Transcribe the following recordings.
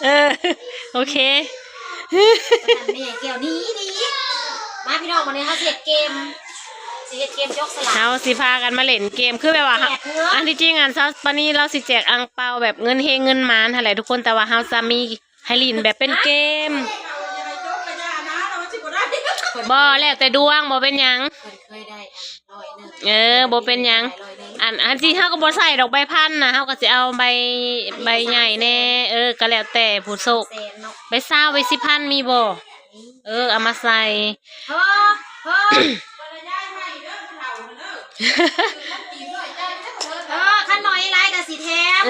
ເອີ ໂອເຄ ແມ່ໃຫຍ່ແກ້ວນີ້ດີ. ມາພີ່ນ້ອງ ວັນນີ້ເຮົາຊິເຮັດເກມ ຊິເຮັດເກມຈັບສະຫຼາກ. ເຮົາຊິພາກັນມາຫຼິ້ນເກມ ຄືແບບວ່າ ແຈກເງິນ ອັນທີ່ຈິງ ອັນສາວປານີລາວຊິແຈກອັ່ງເປົາແບບເງິນເຮງເງິນໝານຫັ້ນແຫຼະທຸກຄົນ ແຕ່ວ່າເຮົາຈະມີໃຫ້ຫຼິ້ນແບບເປັນເກມ. ບໍ່ ແລ້ວແຕ່ດວງ ບໍ່ເປັນຫຍັງ. ເພິ່ນເຄີຍໄດ້ອັນຮ້ອຍໜຶ່ງ ເອີ ບໍ່ເປັນຫຍັງ. ອັນ ອັນທີ່ເຮົາກໍບໍ່ໃສ່ດອກໃບພັນນະ ເຮົາກໍຊິເອົາໃບ ໃບໃຫຍ່ແດ່ ເອີ ກໍແລ້ວແຕ່ຜູ້ໂຊກ. ແສນເນາະ ໃບຊາວ ໃບສິບພັນມີບໍ່? ເອີ ເອົາມາໃສ່. ເອີ ເອີ ເອີ ຄັນໜ້ອຍຫຼາຍກໍຊິແຖມ.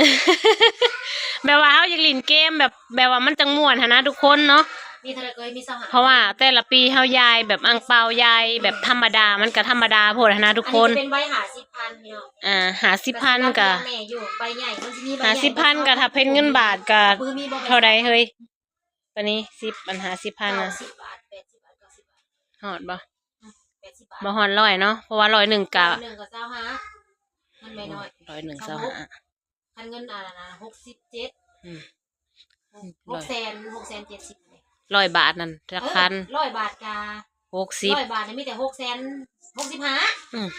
ແບບວ່າເຮົາຢາກຫຼິ້ນເກມແບບ ແບບວ່າມັນຈັ່ງມ່ວນຫັ້ນນະທຸກຄົນເນາະ. ມີເທົ່າໃດເອີຍ? ມີຊາວຫ້າ ເພາະວ່າແຕ່ລະປີເຮົາຢາຍແບບອັ່ງເປົາ ຢາຍແບບທຳມະດາ ມັນກໍທຳມະດາໂພດຫັ້ນນະທຸກຄົນ. ອັນນີ້ຈະເປັນໃບຫ້າສິບພັນພີ່ນ້ອງ. ອ່າ ຫ້າສິບພັນກໍ ແມ່ຢູ່ ໃບໃຫຍ່ ມັນຊິມີໃບໃຫຍ່ ຫ້າສິບພັນກໍຖ້າເປັນເງິນບາດກໍ ບໍ່ມີບໍ່ແມ່ນ ເທົ່າໃດເຮີ້ຍ? ປານນີ້ ສິບ ອັນ ຫ້າສິບພັນນະ ເກົ້າສິບບາດ ແປດສິບບາດ ເກົ້າສິບບາດ ຮອດບໍ່? ອືມ ແປດສິບບາດ ບໍ່ຮອດຮ້ອຍເນາະ ເພາະວ່າຮ້ອຍໜຶ່ງກະ ຮ້ອຍໜຶ່ງກະຊາວຫ້າ ມັນໄປໜ້ອຍ ຮ້ອຍໜຶ່ງ ຊາວຫ້າ ຄັນເງິນອັນນັ້ນນະ ຫົກສິບເຈັດ ອືມ ຫົກແສນ ຫົກແສນເຈັດສິບ ຮ້ອຍບາດນັ້ນ ຫຼັກພັນ ເອີ ຮ້ອຍບາດກະ ຫົກສິບ ຮ້ອຍບາດນີ້ມີແຕ່ ຫົກແສນ ຫົກສິບຫ້າ ອືມ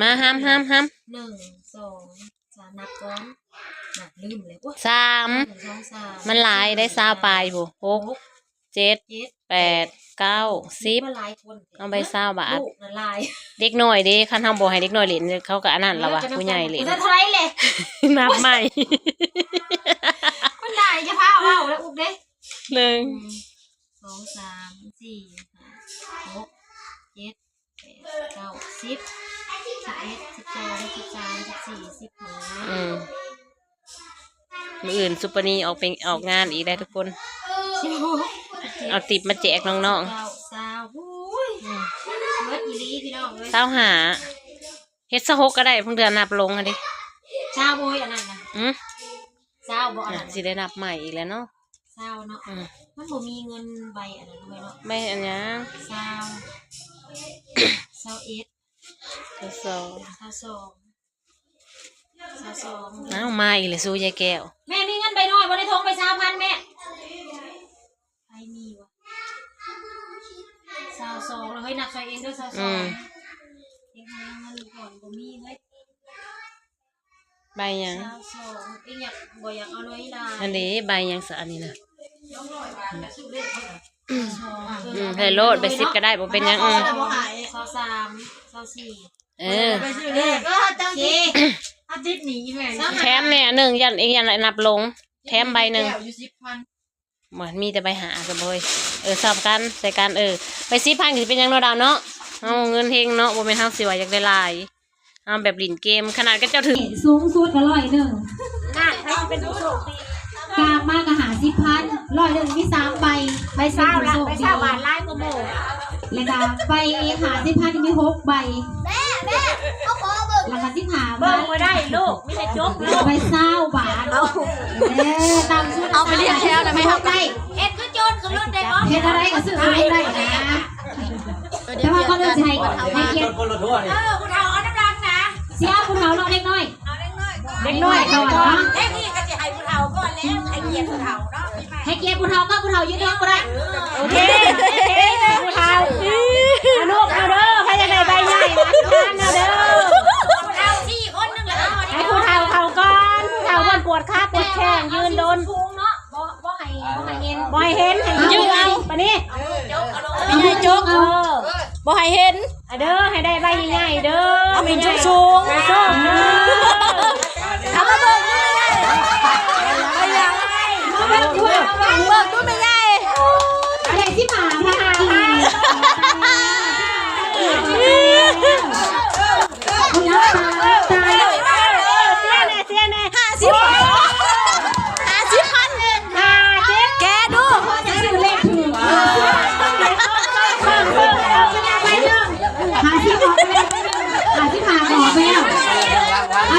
ມາ ຫ້າມ ຫ້າມ ຫ້າມ ໜຶ່ງ ສອງ ສາມ ນັບກ່ອນ ນະ ລືມແລ້ວ ໂອ້ຍ ສາມ ໜຶ່ງ ສອງ ສາມ ມັນຫຼາຍໄດ໋ ສີ່ ຊາວປາຍພຸ້ນ ຫົກ ຫົກ ເຈັດ ເຈັດ ແປດ ເກົ້າ ສິບ ມັນຫຼາຍຄົນ ເອົາໄປຊາວບາດ ລູກນະຫຼາຍ ເດັກນ້ອຍເດ້ ຄັນເຮົາບໍ່ໃຫ້ເດັກນ້ອຍຫຼິ້ນ ເຂົາກໍອັນນັ້ນລະວະ ເອີ ກໍນັບ ຜູ້ໃຫຍ່ຫຼິ້ນ ເອີ ເທົ່າໃດແຫຼະ ນັບໃໝ່ ມັນຫຼາຍ ຢ່າພາເວົ້າແລ້ວອຸກເດ້ ໜຶ່ງ ສອງ ສາມ ສີ່ ຫ້າ ຫົກ ເຈັດ ແປດ ເກົ້າ ສິບ ສິບເອັດ ສິບສອງ ສິບສາມ ສິບສີ່ ສິບຫ້າ ອືມ ມື້ອື່ນສຸປະນີອອກໄປອອກງານອີກໄດ໋ທຸກຄົນ ເອົາຕິບມາແຈກນ້ອງໆ ເກົ້າ ຊາວ ໂອ້ຍ ອືມ ເບິດອີ່ຫຼີພີ່ນ້ອງເອີຍ ຊາວຫ້າ ເຮັດຊາວຫົກກໍໄດ້ ເພິ່ນເດືອນນັບລົງຫັ້ນເດ້ ຊາວ ໂອ້ຍ ອັນນັ້ນນະ ອືມ ຊາວບໍ່ ອັນນັ້ນ ອ່ະ ຊິໄດ້ນັບໃໝ່ອີກແລ້ວເນາະ ຊາວເນາະ ອືມ ມັນບໍ່ມີເງິນໃບອັນນັ້ນເລີຍເນາະ ໃບອັນຫຍັງ ຊາວ ຊາວເອັດ ຊາວສອງ ຊາວສອງ ຊາວສອງ ອ້າວ ມາອີກແລ້ວຊູ ຍາຍແກ້ວ ແມ່ມີເງິນໃບນ້ອຍບໍ່ ໃນຖົງໃບຊາວພັນແມ່ ໃຜມີວະ ຊາວສອງ ແລ້ວເຮີ້ຍ ນັບໃສ່ເອງເດີ ຊາວສອງ ອືມ ເອງຫາເງິນກ່ອນ ບໍ່ມີເຮີ້ຍ ໃບຫຍັງ ຊາວສອງ ອີຫຍັງ ບໍ່ຢາກເອົາໜ້ອຍຫຼາຍ ອັນນີ້ໃບຫຍັງຊະ ອັນນີ້ນະ ສອງຮ້ອຍບາດ ອືມ ຊາວສອງ ອືມ ໃຫ້ໂລດ ໃບສິບກໍໄດ້ ບໍ່ເປັນຫຍັງ ອືມ ຊາວສາມ ຊາວສີ່ ເອີ ໄປຊື້ເລີຍ ເອີ ເຈົ້າ ໂອເຄ ເອົາຕິດໜີແມ່ ແຖມແດ່ອັນໜຶ່ງ ຢ້ານອີກ ຢ້ານນັບລົງ ແຖມໃບໜຶ່ງ ແກ້ວຢູ່ສິບພັນ ບໍ່ ມີແຕ່ໃບຫ້າຊະເວີຍ ເອີ ຊອບກັນ ໃສ່ກັນ ເອີ ໃບສິບພັນກໍຊິເປັນຫຍັງເນາະ ດາວເນາະ ເຮົາເງິນເຮັງເນາະ ບໍ່ແມ່ນເຮົາຊິວ່າຢາກໄດ້ຫຼາຍ ເຮົາແບບຫຼິ້ນເກມ ຂະໜາດເຂົາເຈົ້າຖືກສູງສຸດກໍຮ້ອຍໜຶ່ງ ນັ້ນ ໃຜເປັນຜູ້ໂຊກດີ ກາງມາກໍຫ້າສິບພັນ ຮ້ອຍໜຶ່ງມີສາມໃບ ໃບຊາວລະ ໃບຊາວບາດຫຼາຍກວ່າໝູ່ ແລ້ວກໍໃບຫ້າສິບພັນມີຫົກໃບ ແມ່ ແມ່ ເຮົາຂໍເບິ່ງ ແລ້ວກໍສິບຫ້າ ເບິ່ງບໍ່ໄດ້ລູກ ມີແຕ່ຈົກລູກ ໃບຊາວບາດ ເອົາ ເອີ ຕາມຊື່ ເອົາໄປລຽນແຖວນະແມ່ ເຮົາໄດ້ ເຮັດຄືໂຈນຂຶ້ນລົດໄດ້ບໍ່ ເຮັດແນວໃດກໍຊື້ເອົາໄດ້ນະ ແຕ່ວ່າກ່ອນອື່ນໃຫ້ ໃຫ້ກຽດ ເອີ ຜູ້ເຖົ້າເອົານຳຫຼັງນະ ຊິເອົາຜູ້ເຖົ້າເນາະ ເດັກນ້ອຍ ເອົາເດັກນ້ອຍກ່ອນ ເດັກນ້ອຍກ່ອນເນາະ ເດັກນີ້ກໍຊິໃຫ້ຜູ້ເຖົ້າກ່ອນແລ້ວ ໃຫ້ກຽດຜູ້ເຖົ້າເນາະ ໃຫ້ກຽດຜູ້ເຖົ້າກັບຜູ້ເຖົ້າຢືນເທິງກໍໄດ້ ເອີ ໂອເຄ ໂອເຄ ຜູ້ເຖົ້າ ອະນຸ ເອົາເດີ ໃຜຢາກໄດ້ໃບໃຫຍ່ນະ ເອົາເດີ ຜູ້ເຖົ້າສີ່ຄົນໜຶ່ງລະ ໃຫ້ຜູ້ເຖົ້າເຂົ້າກ່ອນ ຜູ້ເຖົ້າເພິ່ນປວດຂາປວດແຂ້ງ ຢືນດົນ ສູງເນາະ ບໍ່ ບໍ່ໃຫ້ ບໍ່ໃຫ້ເຫັນ ບໍ່ໃຫ້ເຫັນ ໃຫ້ຢືນເອົາ ບາດນີ້ ເອີ ເອົາລົງ ເອົາໃຫ້ຈົກ ເອີ ບໍ່ໃຫ້ເຫັນ ອະເດີ ໃຫ້ໄດ້ໃບໃຫຍ່ໆເດີ ເອົາຂຶ້ນສູງໆ ໃຫ້ໂຊກເດີ ເອົາມາເບິ່ງດູແມ່ໃຫຍ່ ເບິ່ງດູແມ່ໃຫຍ່ ເອົາເບິ່ງດູແມ່ໃຫຍ່ ອັນໃດສິບຫ້າພັນກີບ ເສຍແນ່ ເສຍແນ່ ຫ້າສິບ ຫ້າສິບພັນ ຫ້າສິບ ແກະດູ ເລກຖືກ ຫ້າສິບ ອອກໄປແລ້ວ ຫ້າສິບຫ້າ ອອກໄປແລ້ວ ເອົາ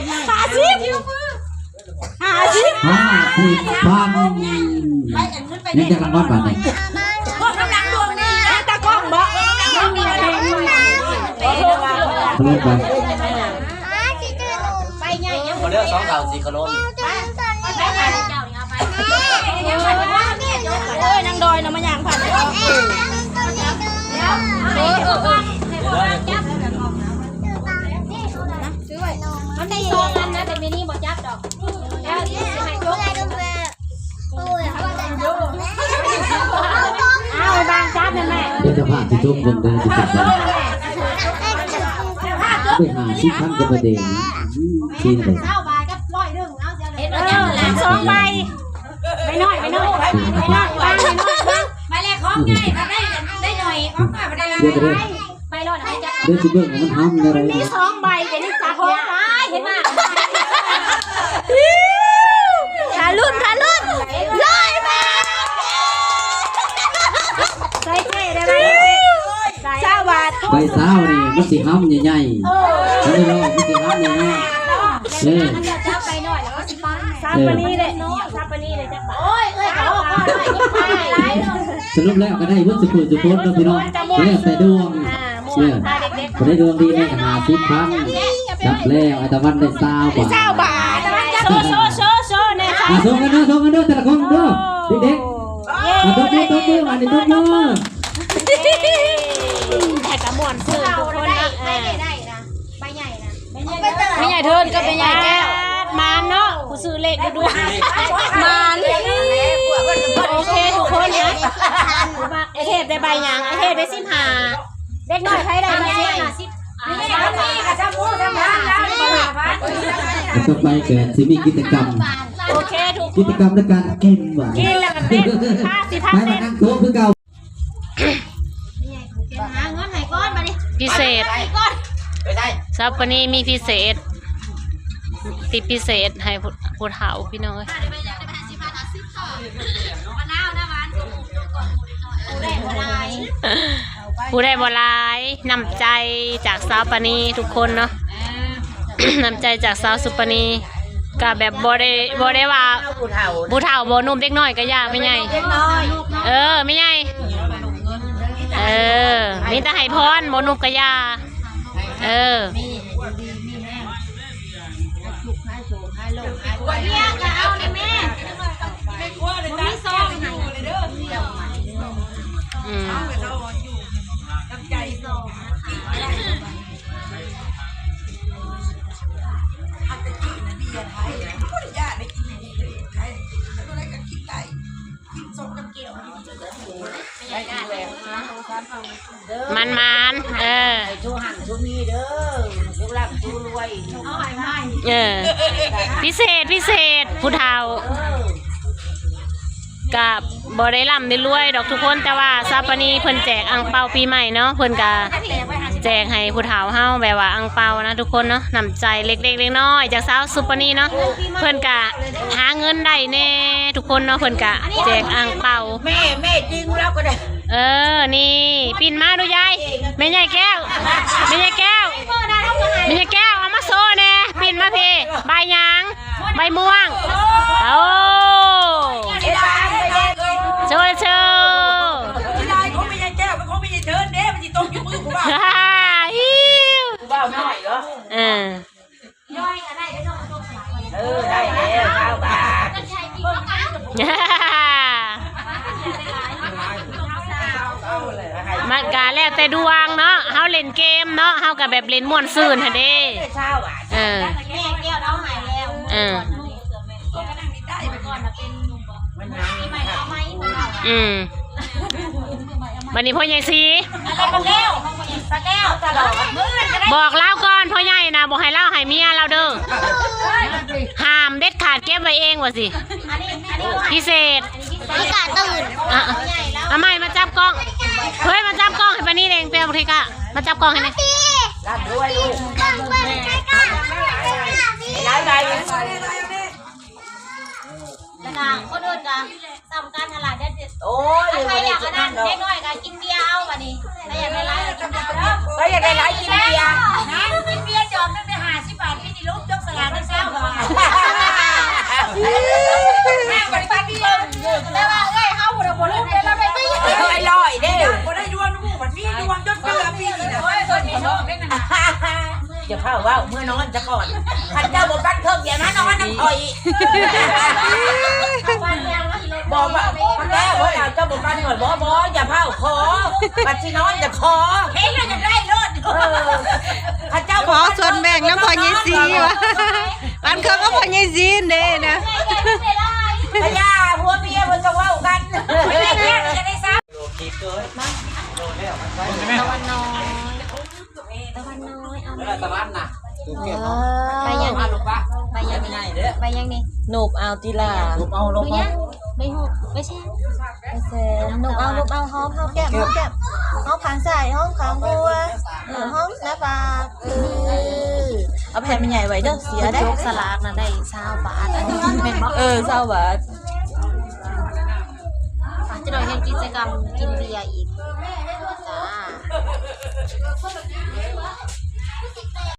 ຫ້າສິບພັນ ຍັງຈັກລາງວັນບາດນີ້? ພວກກຳລັງດວງດີນະ ຕາກ້ອງບໍ? ເຂົາເອີ້ນວ່າ ໄປໃຫຍ່ຍັງບໍ່ເລືອກ ສອງເທົ່າສີ່ຂະໂລນ. ໂອ້ຍ ນາງດອຍນະ ມາຍ່າງຜ່ານ. ເອີ ເອີ ເອີ ມັນໄດ້ສອງອັນນະ ແຕ່ມີນີ້ບໍ່ຈັບດອກ. ເອົາ ບາງຈັບແມ່ນແມ່ ເປັນເຈົ້າພາບທີ່ຊົມເບິ່ງເດີ ໄປຫາຊິບພັນກັບໃບແດງ ອືມ ຊີ້ນເດ້ ເອີ ສອງໃບ ໃບນ້ອຍ ໃບນ້ອຍ ໃບນ້ອຍ ໃບນ້ອຍ ໃບແລກຂອງໃຫຍ່ ໃບໄດ້ ໄດ້ໜ້ອຍ ຂອງນ້ອຍ ບໍ່ໄດ້ຫຼາຍ ເດີ ເດີຊິເບິ່ງວ່າມັນຫ້ຳແນວໃດ ມັນມີສອງໃບ ເປັນຈັບ ໂອ້ຍ ເຫັນມາ ຖ້າລຸ້ນ ຖ້າລຸ້ນ ຮ້ອຍບາດ ໃສ່ເຈ້ໄດ້ໄວ ຊາວບາດ ໃບຊາວນີ້ມັນຊິຫ້ຳໃຫຍ່ໆ ເອີ ອັນນີ້ເນາະ ມັນຊິຫ້ຳໃຫຍ່ໆ ເອີ ຈັບໄປໜ້ອຍແລ້ວກໍຊິປາ ຊາວປານນີ້ແຫຼະ ຊາວປານນີ້ແຫຼະ ຈັກບາດ ໂອ້ຍ ເອື້ອຍກໍຮອດ ສະຫຼຸບແລ້ວກໍໄດ້ເບິດຊຸຜູ້ຊຸຄົນເນາະພີ່ນ້ອງ ແລ້ວແຕ່ດວງ ອ່າ ເອີ ຜູ້ໃດດວງດີແດ່ກໍຫ້າສິບພັນ ຈັບແລ້ວ ອາຕະວັນໄດ້ຊາວບາດ ຊາວບາດ ໂຊ ໂຊ ໂຊ ໂຊແດ່ ອ່າ ໂຊກັນເດີ ໂຊກັນເດີ ແຕ່ລະຄົນເດີ ເດັກໆ ອ່າ ຕົບມື ຕົບມື ອັນນີ້ຕົບມື ແຕ່ກໍມ່ວນຊື່ນທຸກຄົນນະ ໃບໃຫຍ່ນະ ແມ່ໃຫຍ່ເທີນກັບແມ່ໃຫຍ່ແກ້ວ ໝານເນາະ ຜູ້ຊື້ເລກດຸໆ ໝານ ໂອເຄທຸກຄົນນະ ໄອ້ເທບໄດ້ໃບຫຍັງ? ໄອ້ເທບໄດ້ສິບຫ້າ ເດັກນ້ອຍໃຜໄດ້ໃບສິບ ຕໍ່ໄປກໍຊິມີກິດຈະກຳ ໂອເຄທຸກ ກິດຈະກຳໃນການກິນວ່າ ກິນແລ້ວກໍເຕັ້ນ ພາສິພາເຕັ້ນ ໄປມານັ່ງໂຕະຄືເກົ່າ ຫາເງິນໃຫ້ກ່ອນບາດນີ້ ພິເສດ ໃຫ້ກ່ອນ ຊາວປານີມີພິເສດ ຕິດພິເສດໃຫ້ຜູ້ ຜູ້ເຖົ້າພີ່ນ້ອງເອີຍ ຜູ້ໄດ້ບໍ່ຫຼາຍ ຜູ້ໄດ້ບໍ່ຫຼາຍ ນ້ຳໃຈຈາກຊາວປານີທຸກຄົນເນາະ ນ້ຳໃຈຈາກສາວສຸປານີ ກະແບບບໍ່ໄດ້ ບໍ່ໄດ້ວ່າ ຜູ້ເຖົ້າ ຜູ້ເຖົ້າບໍ່ໜຸ່ມ ເດັກນ້ອຍກະຢ່າ ແມ່ໃຫຍ່ ເດັກນ້ອຍ ເອີ ແມ່ໃຫຍ່ ເອີ ມີແຕ່ໃຫ້ພອນ ບໍ່ໜຸ່ມກະຢ່າ ເອີ ເບຍກະເອົາແດ່ແມ່ ບໍ່ມີຊອງ ອືມ ມັນໆ ເອີ ໃຫ້ທຸກຫັ້ນທຸກນີ້ເດີ ທຸກລ່ຳທຸກລວຍ ເອີ ພິເສດ ພິເສດ ຜູ້ເຖົ້າ ເອີ ກະບໍ່ໄດ້ລ່ຳໄດ້ລວຍດອກທຸກຄົນ ແຕ່ວ່າສາວປານີເພິ່ນແຈກອັ່ງເປົາປີໃໝ່ເນາະ ເພິ່ນກະແຈກໃຫ້ຜູ້ເຖົ້າເຮົາ ແບບວ່າອັ່ງເປົານະທຸກຄົນເນາະ ນ້ຳໃຈເລັກໆ ນ້ອຍໆ ຈາກສາວສຸປານີເນາະ ເພິ່ນກະຫາເງິນໄດ້ແດ່ທຸກຄົນເນາະ ເພິ່ນກະແຈກອັ່ງເປົາ ແມ່ ແມ່ຈິງລາວກໍໄດ້ ເອີ ນີ້ ປິ່ນມາດູຍາຍ ແມ່ໃຫຍ່ແກ້ວ ແມ່ໃຫຍ່ແກ້ວ ແມ່ໃຫຍ່ແກ້ວ ເອົາມາໂຊແດ່ ປິ່ນມາພີ້ ໃບຫຍັງ? ໃບມ່ວງ ໂອ້ ໂຊ ໂຊ ຂອງແມ່ໃຫຍ່ແກ້ວ ຂອງແມ່ໃຫຍ່ເທີນເດ້ ມັນຊິຕົກຢູ່ມືຜູ້ບ່າວ ອີ ຜູ້ບ່າວນ້ອຍເນາະ ເອີ ເອີ ໄດ້ແລ້ວ ຊາວບາດ ມັນກະແລ້ວແຕ່ດວງເນາະ ເຮົາຫຼິ້ນເກມເນາະ ເຮົາກະແບບຫຼິ້ນມ່ວນຊື່ນຫັ້ນເດ້ ເອີ ເອີ ອືມ ບັດນີ້ພໍ່ໃຫຍ່ສີ ປາແກ້ວ ປາແກ້ວຕະຫຼອດ ບອກລາວກ່ອນ ພໍ່ໃຫຍ່ນະ ບໍ່ໃຫ້ລາວໃຫ້ເມຍລາວເດີ ຫ້າມເດັດຂາດ ເກັບໄວ້ເອງວ່າຊິ ພິເສດ ອາ ອາໃໝ່ ມາຈັບກ້ອງ ເຮີ້ຍ ມາຈັບກ້ອງໃຫ້ປານີແດ່ ໄປເອົາເທກະ ມາຈັບກ້ອງໃຫ້ແດ່ ຫຼາຍໃບ ແລ້ວກະຄົນອື່ນກະ ສ່ຳກັນຫັ້ນລະ ເດ້ ໂອ້ຍ ໃຜຢາກອັນນັ້ນ ເດັກນ້ອຍກະກິນເບຍເອົາບາດນີ້ ໃຜຢາກໄດ້ຫຼາຍກະກິນເບຍເອົາເດີ ໃຜຢາກໄດ້ຫຼາຍກິນເບຍ ກິນເບຍຈອກໜຶ່ງໄດ້ຫ້າສິບບາດ ປີນີ້ລຸກຈົກສະຫຼາກໄດ້ຊາວບາດ ເອີ ຢ່າພາເວົ້າ ເມືອນອນຊະກ່ອນ. ຄັນເຈົ້າບໍ່ປັນເຄິ່ງ ຢ່າມານອນນຳຂ້ອຍ. ບໍ່ ບໍ່ ແລ້ວເຈົ້າບໍ່ປັນຂ້ອຍ. ບໍ່ ບໍ່ ຢ່າພາຂໍ. ບັດຊິນອນຈະຂໍ. ເຮັດແລ້ວຈະໄດ້ໂລດ. ເອີ ຄັນເຈົ້າ ຂໍສ່ວນແບ່ງນຳພໍ່ໃຫຍ່ສີວ່າ ປັນເຄິ່ງກັບພໍ່ໃຫຍ່ສີເດ້ນະ. ກະຢ່າ ຜົວເມຍເພິ່ນຈະເວົ້າກັນ. ຕະວັນນ້ອຍ ຕະວັນນ້ອຍ ເອົາມາ ຕະວັນນະ. ເອີ ໄປຫຍັງ ໄປຫຍັງນີ້ ໄປຫຍັງນີ້? ນົບເອົາຕິລາ ນົບເອົາ ນົບເອົາ ໄປຫຸ ໄປແຊງ ໄປແຊງ. ນົບເອົາ ນົບເອົາ ຫອມ ຫອມແກ້ມ ຫອມແກ້ມ ຫອມຂ້າງຊ້າຍ ຫອມຂ້າງຫົວ ເອີ ຫອມໜ້າຜາກ. ເອີ ເອົາແຜ່ນແມ່ໃຫຍ່ໄວ້ເດີ ເສຍເດ້. ຈົກສະຫຼາກນະໄດ້ຊາວບາດ ອັນນີ້ແມ່ນບໍ່? ເອີ ຊາວບາດ. ອ່ະ ຈະໜ້ອຍເຮັດກິດຈະກຳກິນເບຍອີກຈ້າ.